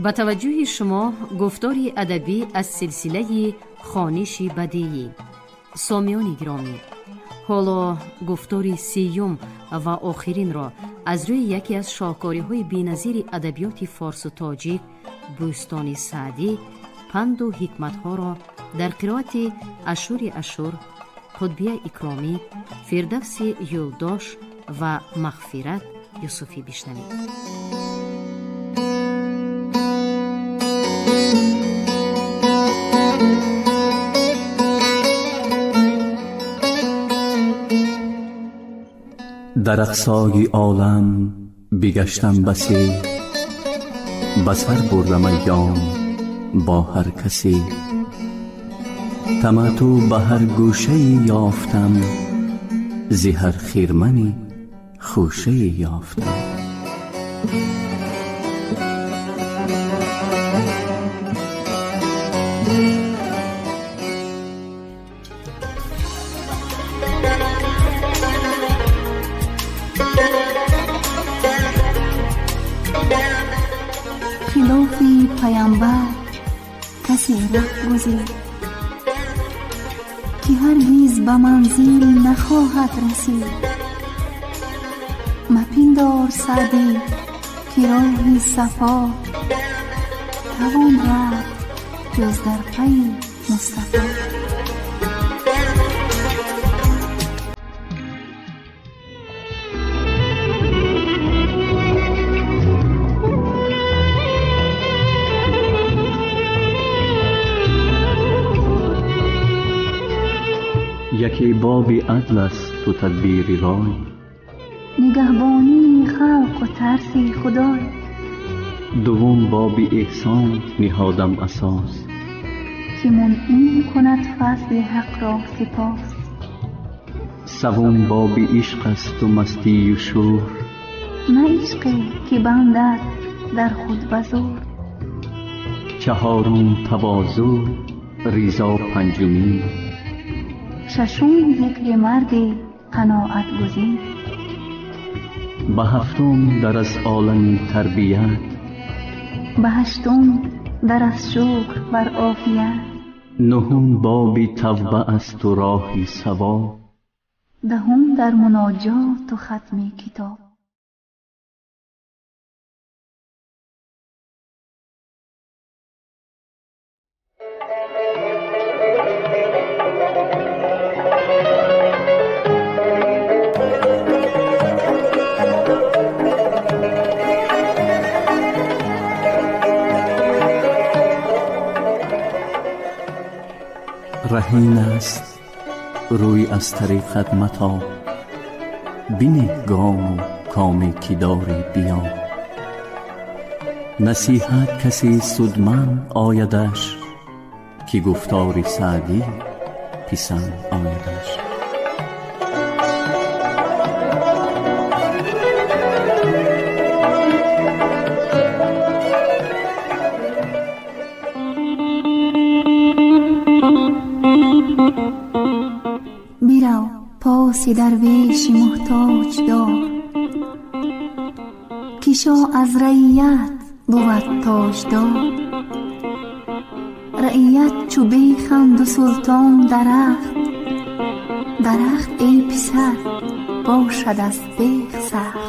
Ба таваҷҷӯҳи шумо гуфтори адабӣ аз силсилаи хониши бадеӣ. Сомиёни гиромӣ, ҳоло гуфтори сеюм ва охиринро аз рӯи яке аз шоҳкориҳои беназири адабиёти форсу тоҷик, Бӯстони Саъдӣ, панду ҳикматҳоро дар қироати Ашури Ашур, Қутбия Икромӣ, Фирдавси Юлдош ва Мағфират Юсуфӣ бишнавед. Дар ақсои олам бигаштам басе, ба сар бурдам айём бо ҳар касе. Таматтӯъ ба ҳар гӯшае ёфтам, зи ҳар хирмани хӯшае ёфтам. Хилофи паямбар касе раҳ гузид, ки ҳаргиз ба манзил нахоҳад расид. Мапиндор, Саъдӣ, ки роҳи сафо тавон рафт ҷуз дар пайи Мустафо. Яке боби адл аст ту тадбири рой, нигаҳбонии халқу тарси Худой. Дуввум боби эҳсон ниҳодам асос, ки мунъим кунад фазли ҳақро сипос. Саввум боби ишқ асту мастию шӯр, на ишқе ки бандад дар худ ба зӯр. Чаҳорум тавозӯъ, ризо панҷумин, шашум зикри марди қаноатгузин. Ба ҳафтум дар аз олами тарбият, ба ҳаштум дар аз шукр бар офият. Нуҳум боби тавба асту роҳи савоб, даҳум дар муноҷоту хатми китоб. Раҳин аст рӯй аз тариқат матоб, бинеҳ гому коме ки дорӣ биё. Насиҳат касе судманд оядаш, ки гуфтори Саъдӣ писанд оядаш. Бирав, поси дарвеши муҳтоҷ дор, ки шоҳ аз раият бувад тоҷдор. Раият чу беханду султон дарахт, дарахт, эй писар, бошад аз бех сахт.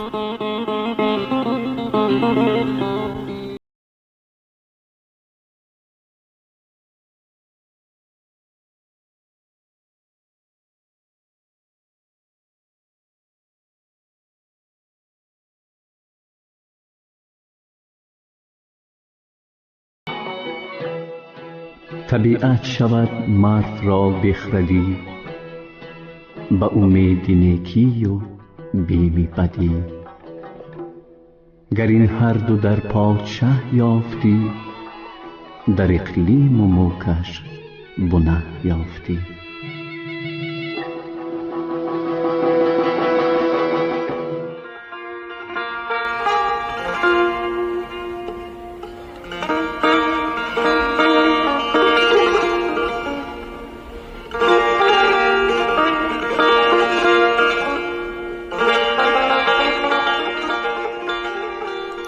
Табиат шавад мард ро бехрадӣ, ба умеди некию бими бадӣ. Гар ин ҳарду дар подшаҳ ёфтӣ, дар иқлиму мулкаш бунаҳ ёфтӣ.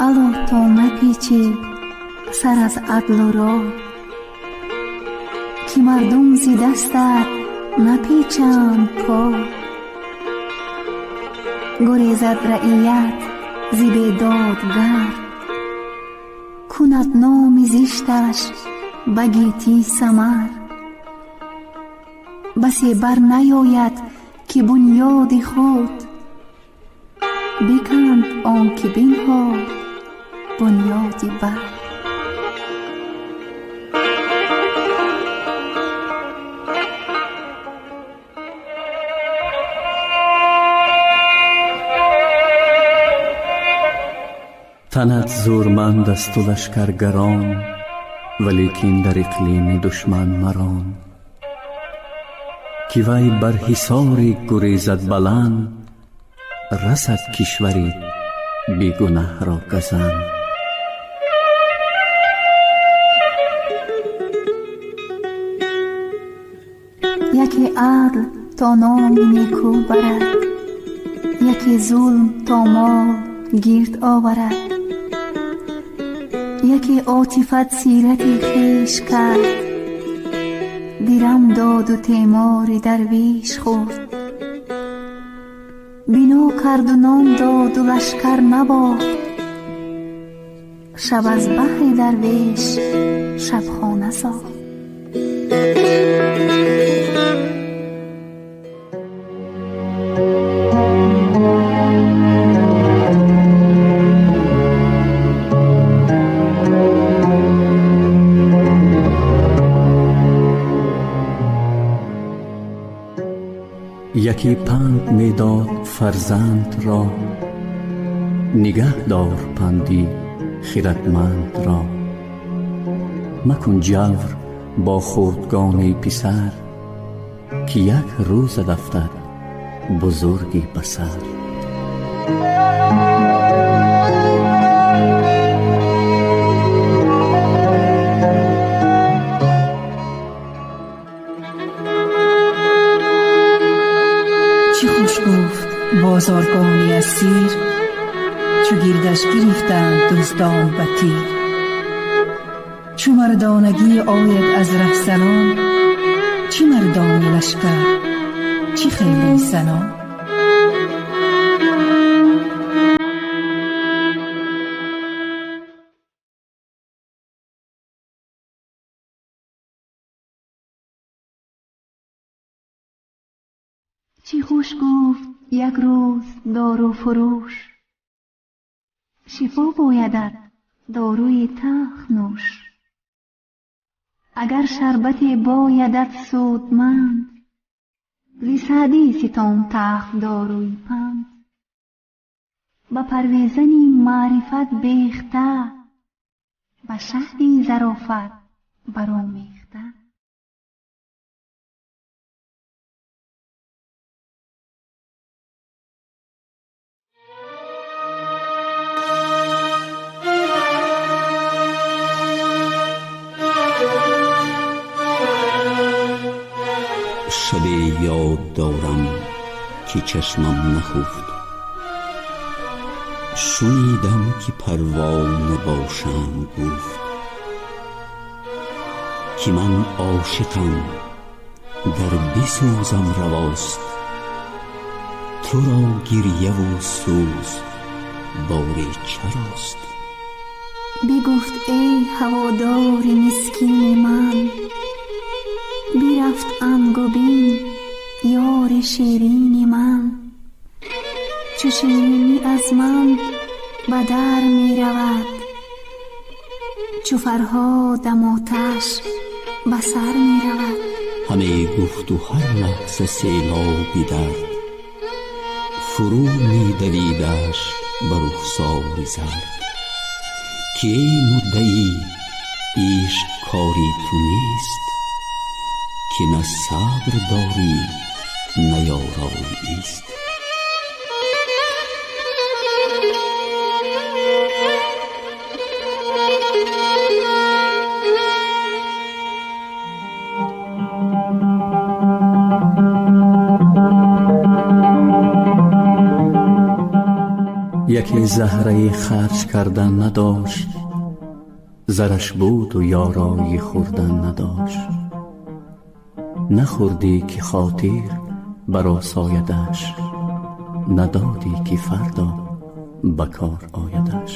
Ало, то напечид Сар аз адлу рой, ки мардум зи дастат напечанд пой. Гурезад раият зи бедодгар, кунад номи зишташ ба гетӣ самар. Басе бар наёяд, ки бунёди худ биканд, он ки бинҳод бунёди бар. Танат зӯрманд асту лашкаргарон, валекин дар иқлими душман марон, ки вай бар ҳисоре гурезад баланд, расад кишвари бегунаҳро газанд. Яке адл то номи некӯ барад, яке зулм то мол гирд оварад. Яке отифат сирати хеш кард, дирам доду темори дарвеш хӯрд. Бино карду ном доду лашкар набохт, шаб аз баҳри дарвеш шабхона сохт. Яке панд медод фарзанд ро, нигаҳ дор панди хиратманд ро. Макун ҷавр бо хурдгони писар, ки як рӯзат афтад бузургӣ ба сар. Чӣ хуш гуфт бозоргони асир, чу гирдаш гирифтанд дуздон ба тир. Чу мардонагӣ ояд аз раҳзанон, чӣ мардони лашкар, чӣ хеле занон. Чӣ хуш гуфт як рӯз доруфурӯш, шифо боядат доруи талх нӯш. Агар шарбате боядат судманд, зи Саъдӣ ситон талх доруи панд. Ба парвезани маърифат бехта, ба шаҳди зарофат баромехта. Шабе ёд дорам, ки чашмам нахуфт, шунидам, ки парвона бо шамъ гуфт, ки ман ошиқам, гар бисӯзам равост, туро гирьяву сӯз бори чарост? Бигуфт: эй ҳаводори мискини ман, бирафт ангубин ёри ширини ман. Чу ширинӣ аз ман ба дар меравад, чу Фарҳодам оташ ба сар меравад. Ҳаме гуфту ҳар лаҳза селоби дард фурӯ медавидаш ба рухсори зард, ки эй муддаӣ, ишқ кори ту нест, ки на сабр дорӣ, на ёрои ист. Яке заҳраи харҷ кардан надошт, Зараш буд у ёрои хӯрдан надошт, нахӯрдӣ ки хотир баросоядаш, надодӣ ки фардо ба кор оядаш.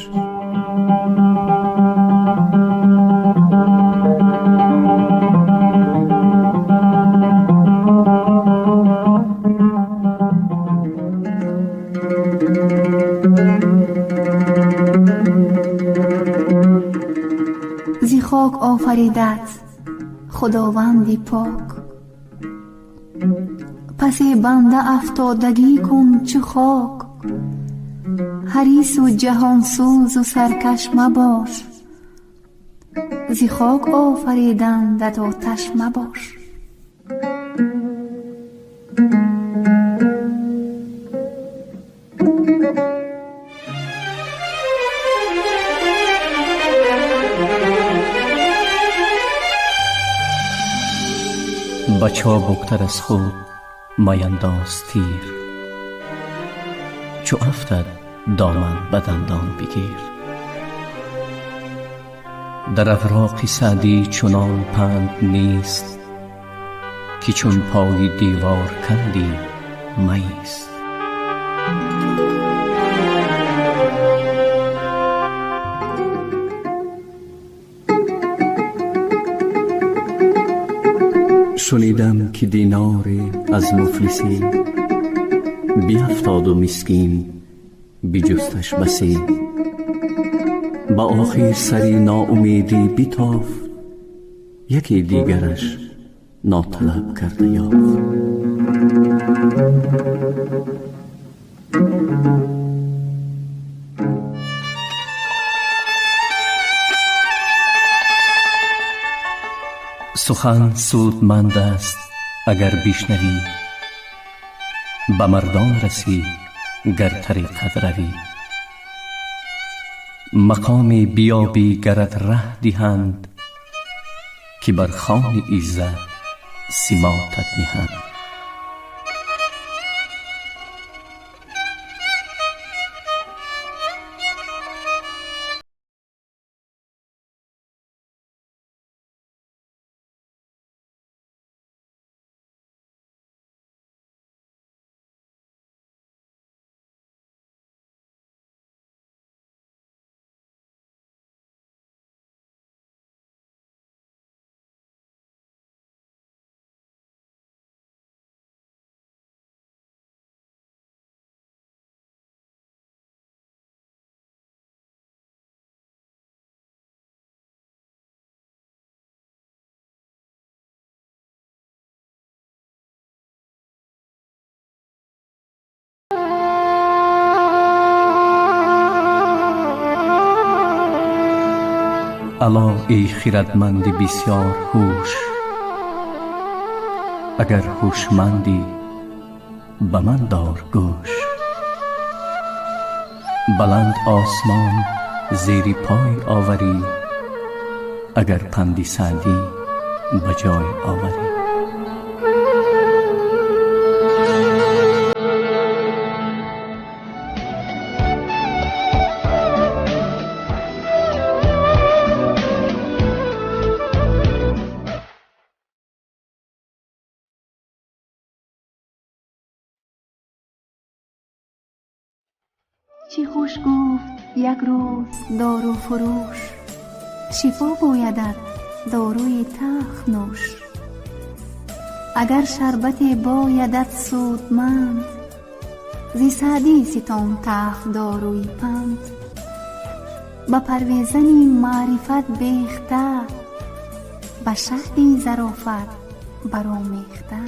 Зи хок офаридат Худованди пок, пасе банда афтодагӣ кун чу хок. Ҳарису ҷаҳонсӯзу саркаш мабош, зи хок офаридандат оташ мабош. Ба чобуктар аз худ маяндоз тир, чу афтад доман ба дандон бигир. Дар авроқи Саъдӣ чунон панд нест, ки чун пои девор кандӣ маист. Шунидам ки диноре аз муфлисӣ биафтоду мискин биҷусташ басӣ. Ба охир сари ноумедӣ битофт, яке дигараш ноталаб карда ёфт. Сухан судманд аст агар бишнавӣ, ба мардон расӣ гар тариқат равӣ. Мақоме биёбӣ гарат раҳ диҳанд, ки бар хони иззат симотат ниҳанд. Ало эй хирадманди бисёр ҳуш, агар ҳушмандӣ ба ман дор гӯш. Баланд осмон зери пой оварӣ, агар панди Саъдӣ ба ҷой оварӣ. Чӣ хуш гуфт як рӯз дору фурӯш, шифо боядат доруи талх нӯш. Агар шарбате боядат судманд, зи Саъдӣ ситон талх доруи панд. Ба парвезани маърифат бехта, ба шаҳди зарофат баромехта.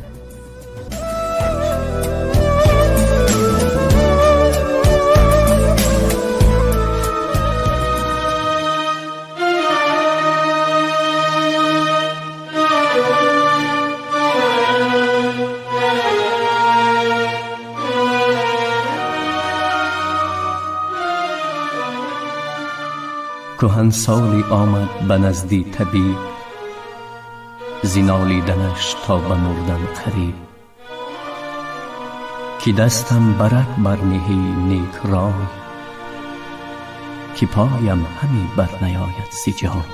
Кӯҳан соле омад ба назди табиб, зи нолиданаш то ба мурдан қариб. Ки дастам барак барнеҳӣ нек рой, Ки поям ҳами барнаёяд зи ҷой.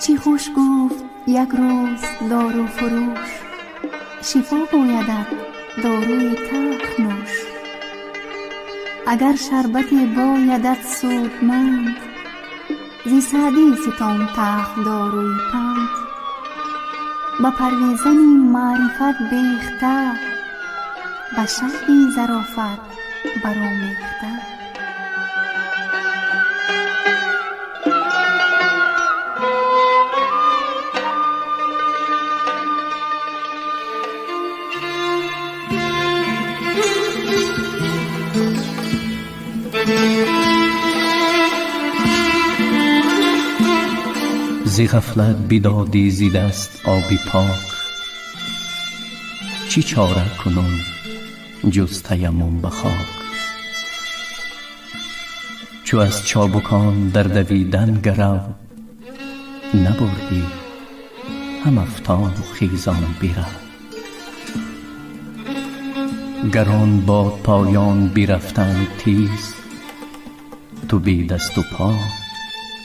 Чӣ хуш гуфт як рӯз дору фурӯш, шифо боядат доруи талх нӯш. Агар шарбате боядат судманд, зи Саъдӣ ситон талх доруи панд. Ба парвезани маърифат бехта, ба шаҳди зарофат баромехта. Зи ғафлат бидодӣ зи даст оби пок, чӣ чора кунун ҷуз таяммум ба хок. Чу аз чобукон дар давидан гарав, набурдӣ ҳам афтону хезон бирав. Гар он бодпоён бирафтанд тез, ту бе дасту по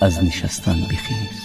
аз нишастан бихез.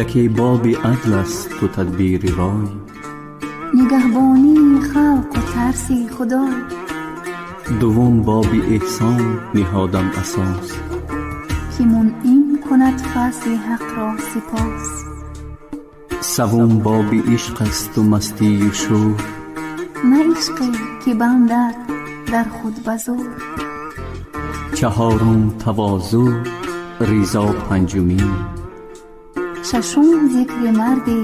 Яке боби адл аст ту тадбири рой, нигаҳбонии халқу тарси худой. Дуввум боби эҳсон ниҳодам асос, ки мунъим кунад фазли ҳақро сипос. Саввум боби ишқ асту мастию шӯр, на ишқе ки бандад дар худ ба зӯр. Чаҳорум тавозӯ, ризо панҷумин, шашум зикри марди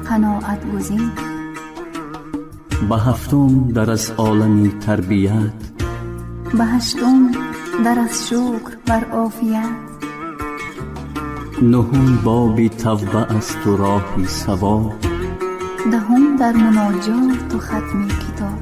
қаноатгузин. Ба ҳафтум дар аз олами тарбият, ба ҳаштум дар аз шукр бар офият. Нуҳум боби тавба асту роҳи савоб, даҳум дар муноҷоту хатми китоб.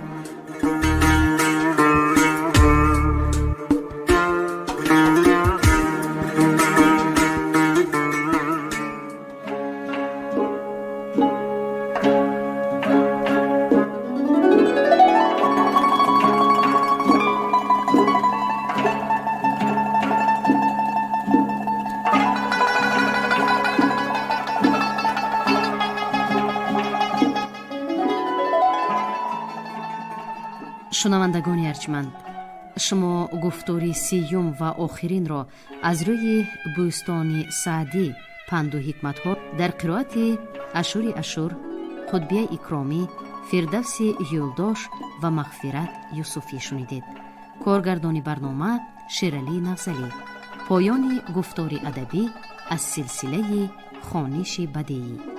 Шунавандагони арҷманд, шумо гуфтори сеюм ва охиринро аз рӯи Бӯстони Саъдӣ панду ҳикматҳо дар қироати Ашури Ашур, Қутбия Икромӣ, Фирдавси Юлдош ва Мағфират Юсуфӣ шунидед. Коргардони барнома Шералӣ Навзалӣ. Поёни гуфтори адабӣ аз силсилаи хониши бадеӣ.